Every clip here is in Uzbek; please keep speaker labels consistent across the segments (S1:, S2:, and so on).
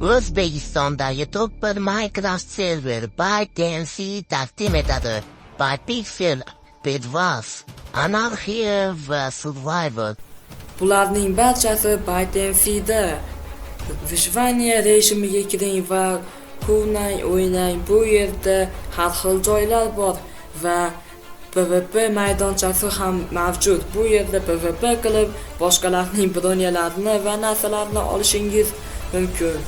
S1: O'zbekistondagi top 1 Minecraft server ByteDance taqdim etadi. Bytepixel, Bedwars, Anarxiya va Survival.
S2: Bularning barchasi ByteDance'da. Выживание rejimiga kiring va quvnang, o'ynang. Bu yerda har xil joylar bor va PvP maydonchasi ham mavjud. Bu yerda PvP qilib, boshqalarning bronyalarini va narsalarini olishingiz mumkin.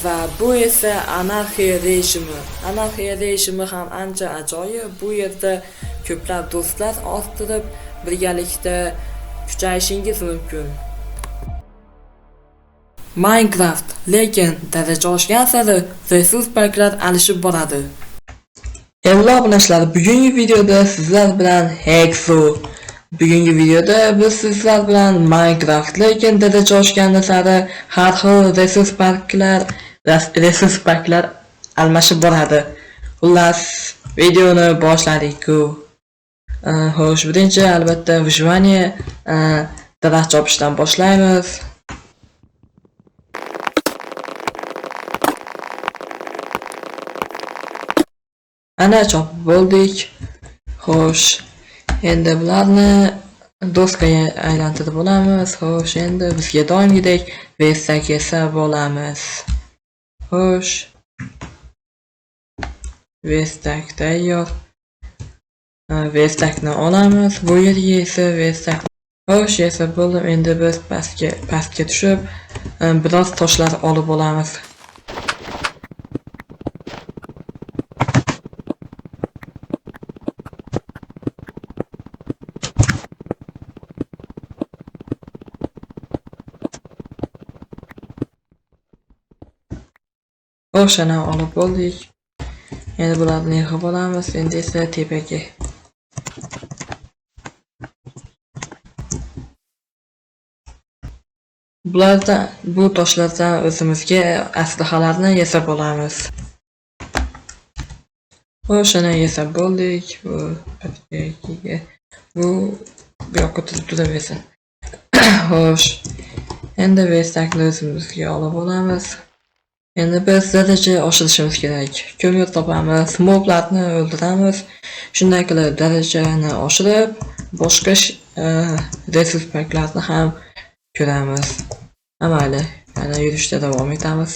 S2: Va bu esa anarxiya rejimi. Anarxiya rejimi ham ancha ajoyib. Bu yerda ko'plab do'stlar orttirib, birgalikda kuchayishingiz mumkin. Minecraft, lekin daraja oshgan sari resurs paklar alishib boradi.
S3: Hello obunachilar, bugungi videoda sizlar bilan Hexo. Bugungi videoda biz sizlar bilan Minecraft, lekin daraja oshgani sari har xil resurs paklar almashib boradi. Xullas, videoni boshladik-ku. Xo'sh, birinchi albatta выживание daraxt chopishdan boshlaymiz. Ana chopib bo'ldik. Xo'sh, endi bularni doskaga aylantirib olamiz. Xo'sh, endi bizga doimgidek versak yasab olamiz. Xo'sh. Versak tayyor. Versakni olamiz. Bu yerga esa versak. Xo'sh, yasab bo'ldim. Endi biz pastga tushib, biroz toshlar olib olamiz. Xo'sh, ana olib bo'ldik. Endi bularni yig'ib olamiz. Endi esa tepaga. Bulardan, bu toshlardan o'zimizga aslahalarni yasab olamiz. Xo'sh, ana yasab bo'ldik. Bu birga, bu bu yoqqa turib turaversin. Xo'sh, endi versakni o'zimizga olib olamiz. Endi biz daraja oshirishimiz kerak. Ko'mir topamiz, moblarni o'ldiramiz. Shunday qilib darajani oshirib, boshqa resurs paklarni ham ko'ramiz. Ha, mayli, yana yurishda davom etamiz.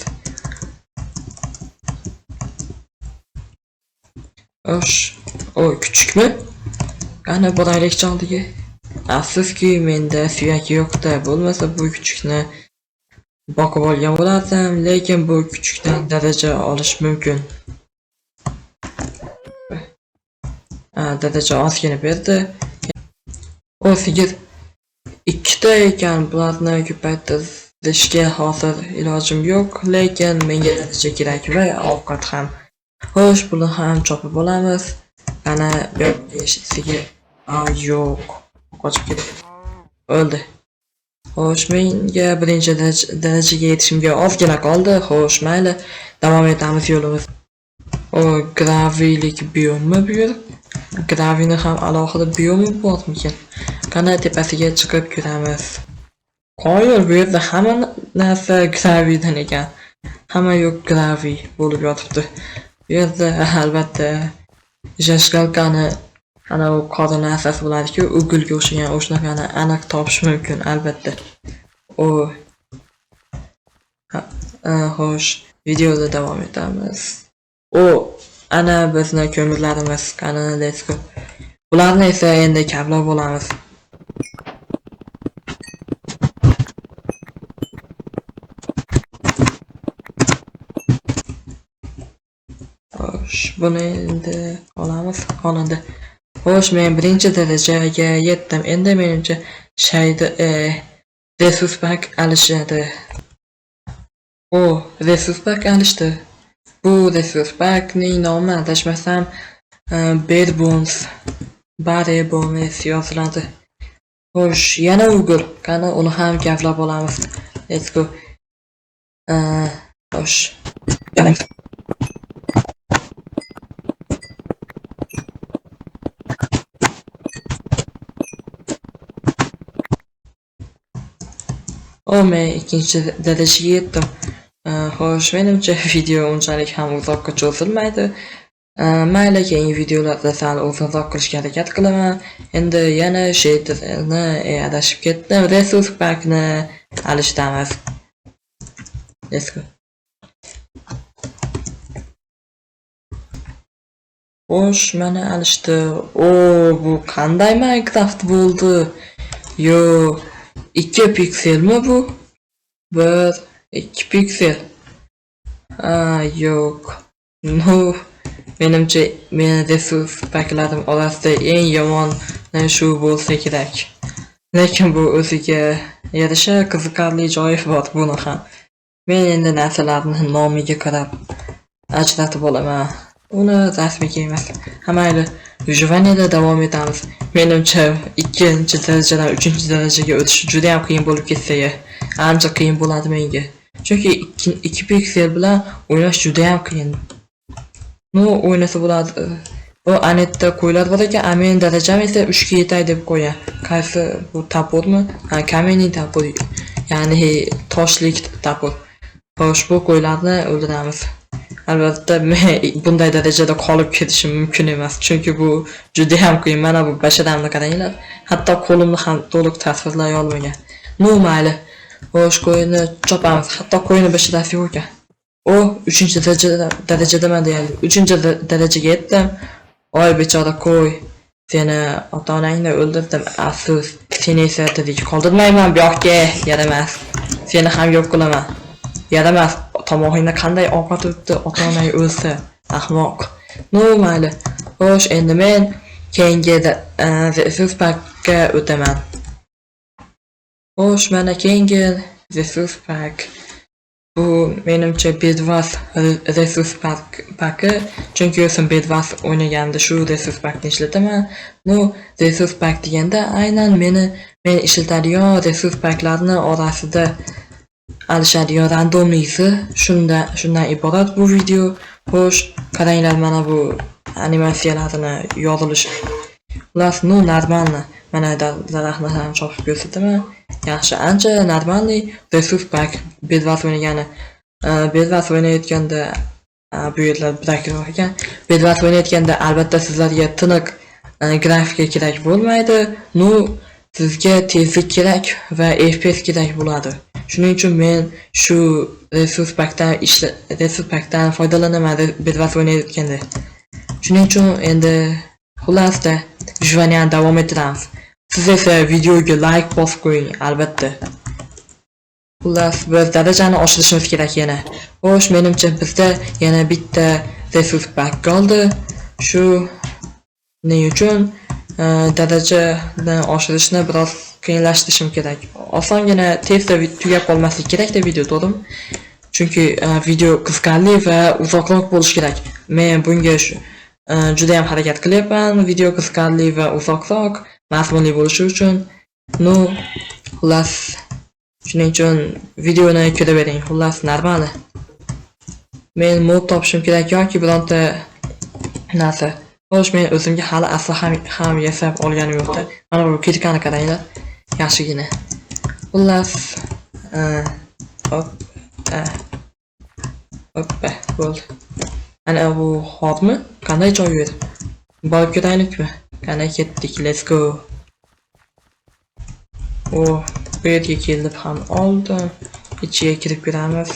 S3: Xo'sh, o kuchukmi? Qani boraylikchi oldiga. Afsuski menda suyak yo'q-da, bo'lmasa bu kuchukni boqib olgan bo'lardim, lekin bu kuchukdan daraja olish mumkin. Ha, daraja ozgina berdi. O sigir ikkita ekan, bularni ko'paytirishga hozir ilojim yo'q, lekin menga daraja kerak va ovqat ham. Xo'sh, buni ham chopib olamiz. Ana bu yoqqa sigir. A, yo'q, qochib ketdi. O'ldi. Xo'sh, menga birinchi darajaga yetishimga ozgina qoldi. Xo'sh, mayli, davom etamiz yo'limiz. O, gravilik biommi bu yer? Gravini ham alohida biomi bormikan? Qani tepasiga chiqib ko'ramiz. Qoyil, bu yerda hamma narsa gravidan ekan. Hamma yo'q gravi bo'lib yotibdi. Bu yerda albatta jashkalkani ana u qora narsasi bo'ladi-ku, ugulga o'xshagan o'shanaqani aniq topish mumkin albatta. O. Ha, xo'sh, videoda davom etamiz. O, ana bizni ko'mirlarimiz, qani let's go. Bularni esa endi kavlab olamiz. Xo'sh, buni endi olamiz, olindi. Xo'sh, men birinchi darajaga yetdim. Endi menimcha shayda resurs pak alishadi. O, resurs pak alishdi. Bu resurs pakning nomi adashmasam, Barebones, Barebones yoziladi. Xo'sh, yana ugul. Qani uni ham kavlab olamiz. Let's go. Xo'sh. O, men ikkinchi darajaga yetdim. Xo'sh, menimcha video unchalik ham uzoqqa cho'zilmaydi. Mayli, keyingi videolarda sal uzunroq qilishga harakat qilaman. Endi yana shaderni adashib ketdim. Resource packni alishtamiz. Let's go. Xo'sh, mana alishdi. O, bu qanday Minecraft bo'ldi? Yo, 2 pikselmi bu? 1, 2 piksel. Ha, yo'q. No, menimcha meni resource packlarim orasida eng yomoni shu bo'lsa kerak. Lekin bu o'ziga yarasha qiziqarli joyi bor buni ham. Men endi narsalarni nomiga qarab ajratib olaman. Uni rasmiga emas. Ha, mayli, выживаниеda davom etamiz. Menimcha 2-darajadan 3-darajaga o'tish juda ham qiyin bo'lib ketsa, ancha qiyin bo'ladi menga. Chunki 2 piksel bilan o'ynash juda ham qiyin. No, o'ynasa bo'ladi. Bu anetda qo'ylar bor ekan, a men darajam esa 3 ga yetay deb qo'ygan. Qaysi bu topormi? Ha, каменный topor, ya'ni toshlik topor. Xo'sh, bu qo'ylarni o'ldiramiz. Albatta, men bunday darajada qolib ketishim mumkin emas, chunki bu juda ham qiyin. Mana bu basharamni qaranglar. Hatto qo'limni ham to'liq tasvirlay olmagan. No, mayli. Xo'sh, qo'yni chopamiz. Hatto qo'yni basharasi yo'q ekan. O, 3-darajadaman deyarli. 3-darajaga yetdim. Oy bechora qo'y. Seni ota-onangni o'ldirdim. Afsus. Seni esa tirik qoldirmayman bu yoqqa. Yaramas. Seni ham yo'q qilaman. Yaramas. Tomog'ingda qanday ovqat o'tdi, ota-onang o'lsa, ahmoq. No, mayli. Xo'sh, endi men keyingi resource packka o'taman. Xo'sh, mana keyingi resource pack. Bu menimcha Bedwars resource packi, chunki o'zim Bedwars o'ynaganda shu resource packni ishlataman. No, resource pack deganda aynan men ishlatadigan resource packlarni orasida alishadigan randomlisi shundan iborat bu video. Xo'sh, qaranglar mana bu animatsiyalarini yorilishi. Xullas, no, нормально. Mana daraxtni ham chopib ko'rsataman. Yaxshi, ancha нормальный resource pack Bedwars o'ynagani. Bedwars o'ynayotganda bu yerlar brakroq ekan. Bedwars o'ynayotganda albatta sizlarga tiniq grafika kerak bo'lmaydi. No, sizga tezlik kerak va FPS kerak bo'ladi. Shuning uchun men shu resource packdan foydalanaman Bedwars o'ynayotganda. Shuning uchun endi xullasda выживаниeni davom ettiramiz. Siz esa videoga like bosib qo'ying albatta. Xullas, biz darajani oshirishimiz kerak yana. Xo'sh, menimcha bizda yana bitta resource pack qoldi. Shuning uchun darajani oshirishni biroz qiyinlashtirishim kerak. Osongina tezda tugab qolmasligi kerakda video, to'g'rimi? Chunki video qiziqarli va uzoqroq bo'lishi kerak. Men bunga juda ham harakat qilyapman, video qiziqarli va uzoqroq, mazmunli bo'lishi uchun. No, xullas, shuning uchun videoni ko'ravering. Xullas, normal. Men mob topishim kerak yoki bironta narsa. Xo'sh, men o'zimga hali asla ham yasab olganim yo'qda. Mana bu kirkani qaranglar. Yaxshigina. Xullas, hop, hoppa, bo'ldi. Ana bu xormi? Qanday joy u yer? Borib ko'raylikmi? Qani ketdik, let's go. O, bu yerga kelib ham oldim. Ichiga kirib ko'ramiz.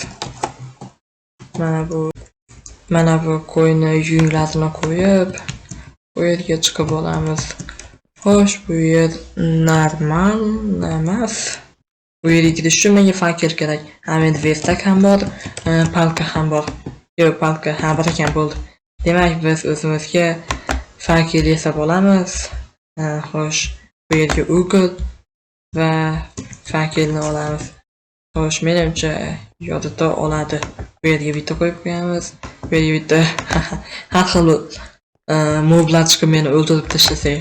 S3: Mana bu qo'yni yunglarini qo'yib, bu yerga chiqib olamiz. Xo'sh, bu yer normal emas. Bu yerga kirish uchun menga fakel kerak. Ha, menda vertak ham bor, palka ham bor. Yo'q, palka ha bor ekan, bo'ldi. Demak, biz o'zimizga fakel yasab olamiz. Xo'sh, bu yerga уголь va fakelni olamiz. Xo'sh, menimcha yorita oladi. Bu yerga bitta qo'yib qo'yamiz. Bu yerga bitta har xil moblar chiqib meni o'ldirib tashlasa,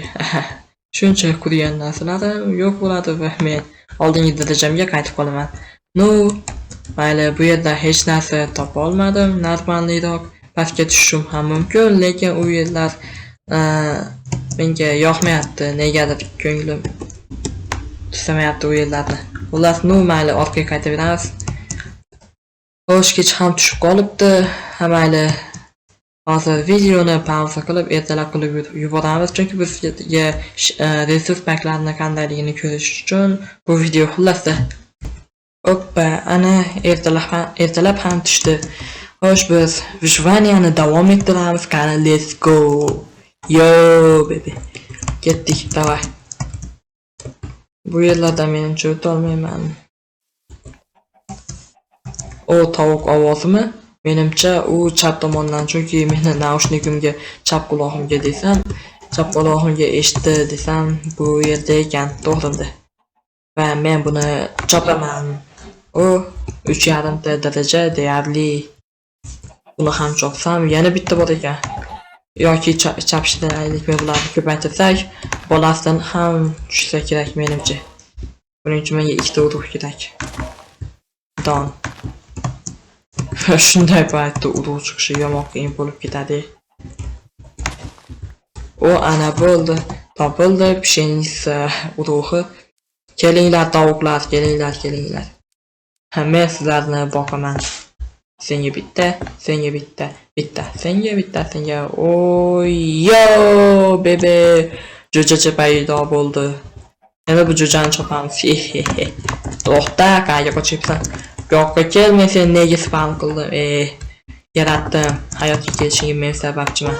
S3: shuncha qurgan narsalarim yo'q bo'ladi va men oldingi darajamga qaytib qolaman. No, mayli, bu yerda hech narsa topa olmadim. Normalniroq pastga tushishim ham mumkin, lekin u yerlar menga yoqmayapti. Negadir ko'nglim tusamayapti u yerlarni. Xullas, no, mayli, orqaga qaytaveramiz. Xo'sh, kech ham tushib qolibdi. Ha, mayli. Hozir videoni pauza qilib, ertalab qilib yuboramiz, chunki bizga resurs paklarni qandayligini ko'rish uchun bu video xullasda. Oppa, ana ertalab ham tushdi. Xo'sh, biz выживание davom ettiramiz. Qani, let's go. Yo, baby. Ketdik, давай. Bu yerlardan menimcha o'tolmayman. O, tovuq ovozimi? Menimcha u chap tomondan, chunki meni наушник imga, chap qulog'imga desam, chap qulog'imga eshitdi desam, bu yerda ekan, to'g'rimda. Va men buni chopaman. U 3,5 ta daraja deyarli. Buni ham chopsam, yana bitta bor ekan. Yoki chapishdan aylikmi, bularni ko'paytirsak, bolasidan ham tushsa kerak menimcha. Buning uchun menga ikkita urug' kerak. Don. Shunday paytda urug' chiqishi yomon qiyin bo'lib ketadi. O, ana bo'ldi. Topildi пшеница urug'i. Kelinglar, tovuqlar, kelinglar, kelinglar. Ha, men sizlarni boqaman. Senga bitta, senga bitta, bitta, senga bitta, senga. Oy, yo, bebe. Jo'jacha paydo bo'ldi. Endi bu jo'jani chopamiz. To'xta, qayerga qochyapsan? Bu yoqqa kel, men seni nega spam qildim? E, yaratdim. Hayotga kelishingga men sababchiman.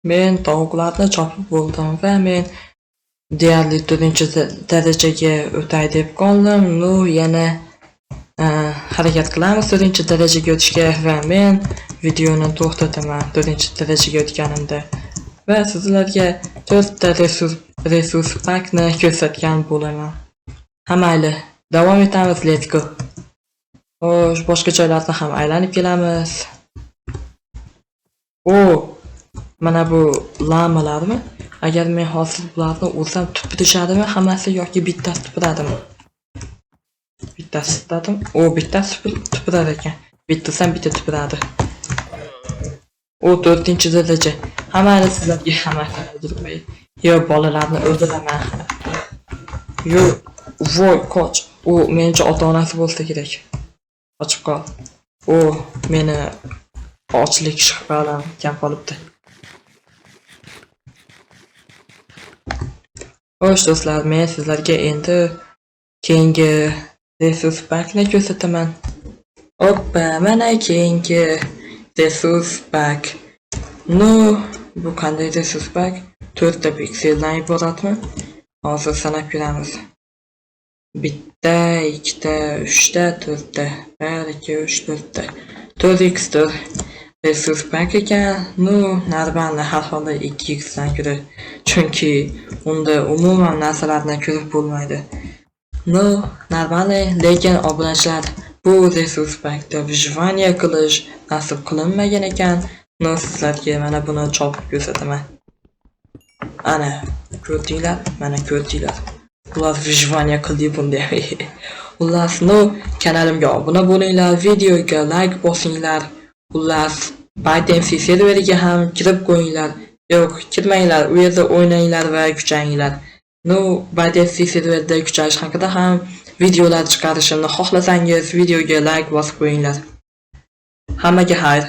S3: Men tovuqlarni chopib bo'ldim va men deyarli 4 darajaga o'tay deb qoldim. Ну, yana harakat qilamiz 4 darajaga o'tishga va men videoni to'xtataman 4 darajaga o'tganimda. Va sizlarga 4 ta resurs pakni ko'rsatgan bo'laman. Ha, mayli, davom etamiz, let's go. Xo'sh, boshqa joylarni ham aylanib kelamiz. O, mana bu lamalarmi? Agar men hozir bularni ursam tupurishadimi hammasi yoki bittasi tupuradimi? Bittasi tupuradim. O, bittasi tupurar ekan. Bitta ursam bitta tupuradi. O, 4 daraja. Ha, mayli, sizlarga hammasini o'ldirmay. Yo, bolalarni o'ldiraman. Yo, voy, qoch. U menimcha ota-onasi bo'lsa kerak. Qochib qol. U meni ochlik shihbalam kam qolibdi. Xo'sh, do'stlar, men sizlarga endi keyingi resurs pakni ko'rsataman. Oppa, mana keyingi resurs pak. Ну, bu qanday resurs pak? 4 ta pikseldan iboratmi? Hozir sanab ko'ramiz. Bitta, ikkita, uchta, to'rtta. 1, 2, 3, 4 ta. 4 x 4 resurs pak ekan. Ну, нормально, har holda 2x dan ko'ra. Chunki unda umuman narsalarni ko'rib bo'lmaydi. Ну, нормально, lekin obunachilar, bu resurs pakda выживание qilish nasib qilinmagan ekan. Ну, sizlarga mana buni chopib ko'rsataman. Ana, ko'rdinglar, mana ko'rdinglar. Ular выживание qildi bunda. Xullas, ну, kanalimga obuna bo'linglar, videoga like bosinglar. Xullas, ByteMC serveriga ham kirib qo'yinglar. Yo'q, kirmanglar, u yerda o'ynanglar va kuchayinglar. Ну, ByteMC serverida kuchayish haqida ham videolar chiqarishimni xohlasangiz, videoga like bosib qo'yinglar. Hammaga xayr.